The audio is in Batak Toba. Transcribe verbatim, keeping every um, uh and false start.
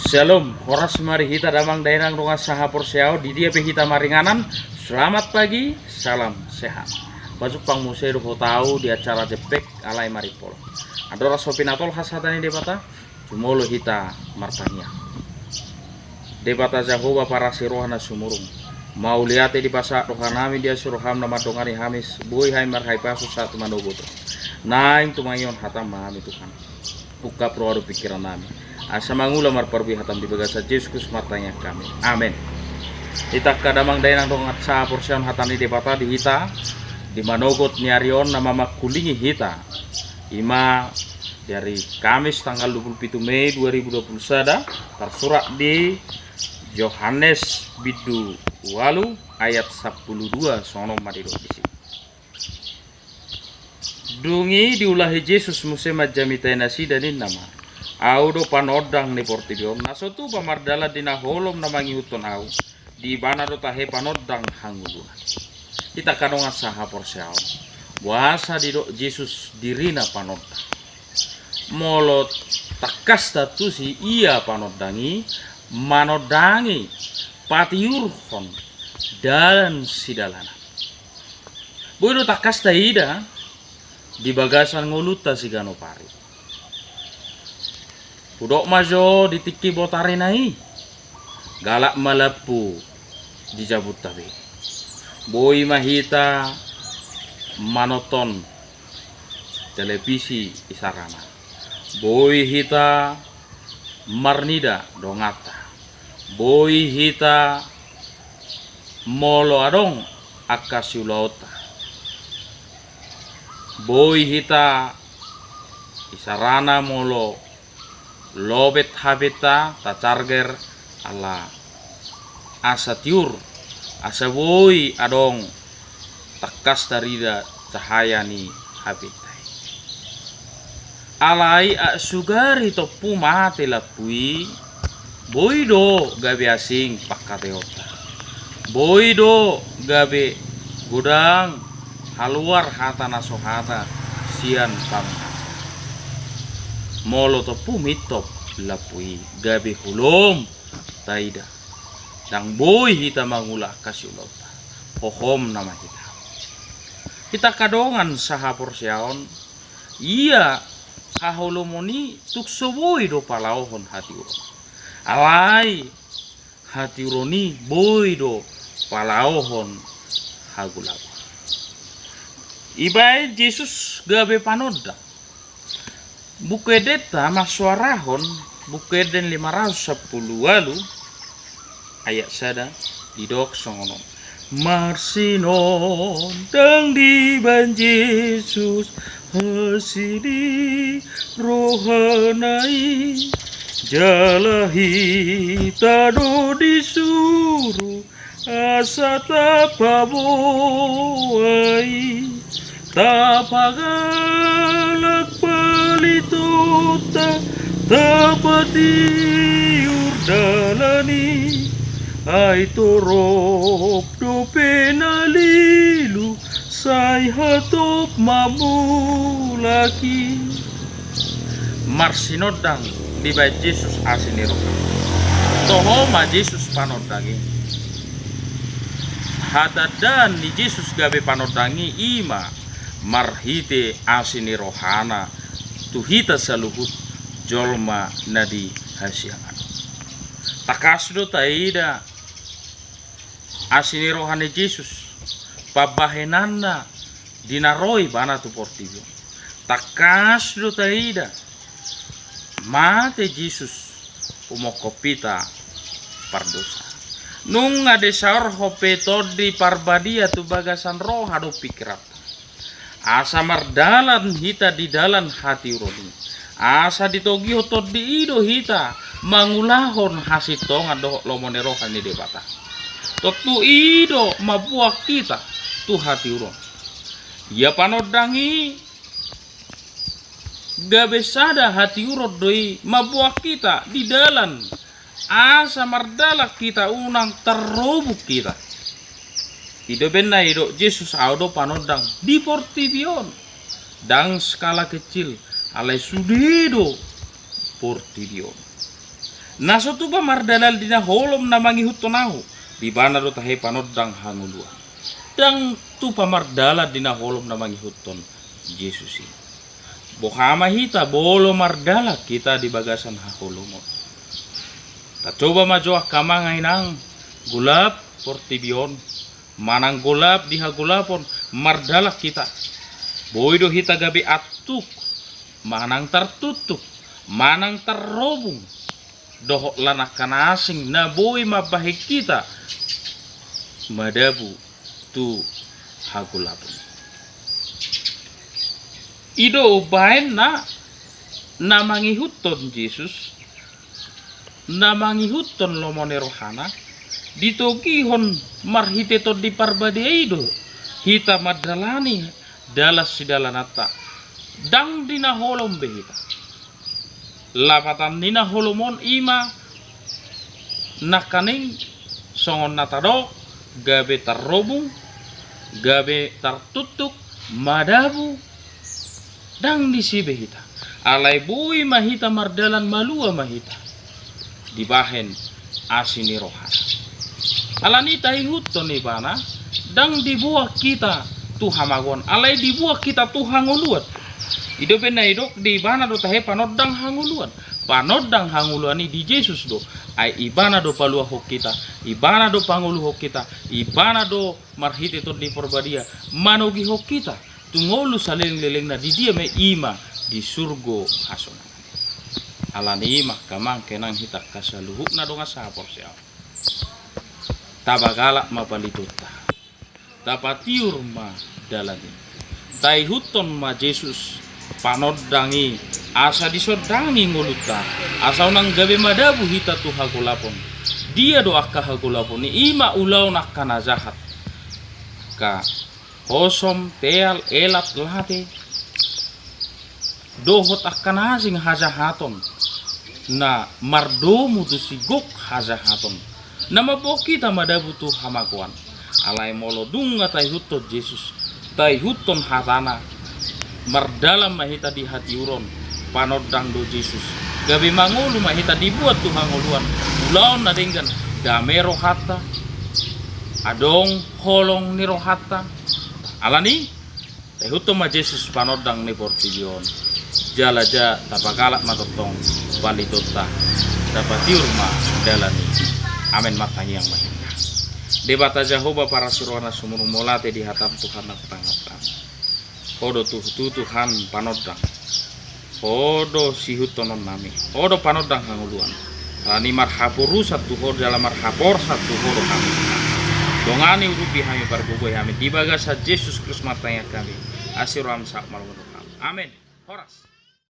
Shalom, horas ma di hita damang dainang dongan sahaporseaon, di dia pe hita maringanan, selamat pagi, salam sehat. Pajumpang muse dohot ahu di acara Jempek alai Mariupol. Andorang so pinatolhas hata ni Debata, jumolo hita martangiang. Debata Jahowa parasi roha na sumurung, mauliate dipasahat do hanami di asi roham na mandongani hami, boi hami marhahipason sahat tu manogot. Naeng tumangihon hatam ma hami Tuhan. Ungkap roha dohot pingkiran nami, asa mangula marparbue hatam, di bagasan Jesus Kristus martangiang hami. Amen. Hita angka damang dainang dongan sahaporseaon, hata ni Debata di hita di manogot ni ari on na mamangkulingi hita, ima di ari Kamis tanggal dua pulu pitu Mei dua ribu dua pulu sada, tarsurat di Johannes bindu ualu ayat sampulu dua, songon on ma didok disi. Dung i diulahi Jesus muse manjamita nasida, ninna ma: Ahu do panondang ni portibi on. Na so tupa mardalan di na holom na mangihuthon ahu, di ibana do tahe panondang hangoluan. Hita angka dongan sahaporseaon, boasa didok Jesus dirina panondang? Molo tangkas ta tusi, ia panondang i manondangi, patiurhon dalan sidalanan. Boi do tangkas taida di bagasan ngolunta siganup ari. Hudok ma jo di tingki botarina i, galak ma lampu di jabunta be. Boi ma hita manonton televisi isarana. Boi hita marnida donganta. Boi hita molo adong angka siulaonta. Boi hita isarana molo lobet H P-ta, tacharger ala asa tiur, asa boi adong tangkas tarida cahaya ni H P-ta i. Alai aek sugari tompu mate lampu i, boi do gabe asing pangkataionta. Boi do gabe godang haluar hata na so hata sian pangunguta. Molo tompu mintop lampu i, gabe holom taida. Ndang boi hita mangula angka siulaonta. Hohom nama hita. Hita angka dongan sahaporseaon, ia haholomon i tung so boi do palaohon hatiuron. Alai hatiuron i boi do palaohon hagolagon. Ibaen Jesus gabe panondang. Buku Endenta marsoarahon, Buku Enden lima ratus sampulu ualu ayat sada, didok songon on: Marsinondang dibaen Jesus asi ni rohana i, jala hita do disuru asa tapaboa i, tapagalak palitonta, tapatiur dalan i, ai torop dope na lilu, sai hatop mamulak i. Marsinondang dibaen Jesus asi ni roha. Toho ma Jesus panondang i. Hatandaan ni Jesus gabe panondang i, ima marhite asi ni rohana tu hita saluhut jolma na di hasiangan. Tangkas do taida asi ni roha ni Jesus, pambahenanna di na ro ibana tu portibi on. Tangkas do taida mate Jesus umongkop hita pardosa. Nunga disaorhon pe Tondi Parbadia tu bagasan roha dohot pingkiranta, asa mardalan hita di dalan hatiuron i, asa ditogihon Tondi i do hita mangulahon hasintongan dohot lomo ni roha ni Debata. Tontu i do mamboan hita tu hatiuron. Ia panondang i gabe sada hatiuron do i mamboan hita di dalan, asa mardalan hita unang tarrobung hita. I do umbahen na didok Jesus, ahu do panondang di portibi on. Ndang skala kecil, alai sude do portibi on. Na so tupa mardalan di na holom na mangihuthon ahu, di ibana do tahe panondang hangoluan. Ndang tupa mardalan di na holom na mangihuthon Jesus i. Boha ma hita molo mardalan hita di bagasan haholomon? Tacoba ma jo angka amang inang, golap portibi on. Manang golap di hagolapon mardalan hita, boi do hita gabe antuk, manang tartuktuk, manang tarrobung dohot lan angka na asing na boi mambahen hita madabu tu hagolapon. I do umbahen na, na mangihuthon Jesus, na mangihuthon lomo ni rohana, ditogihon marhite Tondi Parbadia i do hita mandalani dalan sidalananta. Ndang di na holom be hita. Lapatan ni na holom on i ma nangkaning songon na tadok, gabe tarrobung, gabe tartuktuk, madabu, ndang disi be hita. Alai boi ma hita mardalan, malua ma hita dibahen asi ni rohana. Alani i taihuthon ibana, ndang diboan hita tu hamagoan, alai diboan hita tu hangoluan. I do umbahen na didok di ibana do tahe panondang hangoluan. Panondang hangoluan i di Jesus do. Ai ibana do paluahon hita, ibana do pangoluhon hita, ibana do marhite Tondi Parbadia manogihon hita tu ngolu salelenglelengna, di dia ma i? I ma di surgo hasonangan. Alani i ma angka amang inang, hita angka saluhutna dongan sahaporseaon, tapagalak ma palitonta, tapatiur ma dalan i. Taihuthon ma Jesus panondang i, asa disondangi ngolunta, asa unang gabe madabu hita tu hagolapon. Dia do angka hagolapon i? I ma ulaon angka na jahat, angka hosom, teal, elat, late, dohot angka na asing hajahaton na mardomu tusi gok hajahaton, na mamboan hita madabu tu hamagoan. Alai molo dung nga taihuthon Jesus, taihuthon hatana, mardalan ma hita di hatiuron, panondang do Jesus, gabe mangolu ma hita diboan tu hangoluan. Ulaon na denggan, dame rohanta, adong holong ni rohanta. Alani i taihuthon ma Jesus panondang ni portibi on, jala ja tapagalak ma tongtong palitonta, tapatiur ma dalan i. Amen. Martangiang ma hita. Debata Jahowa parasi roha na sumurung, mauliate di hatam Tuhan na hutangihon. Ho do tutu Tuhan panondang. Ho do siihuthonon nami. Ho do panondang hangoluan. Alani i marhaporusan tu Ho jala marhaporsan tu Ho do hami. Dongani, urupi hami, pargogoi hami. Di bagasan Jesus Kristus martangiang hami. Asi roham saut ma lomon roham. Amen. Horas.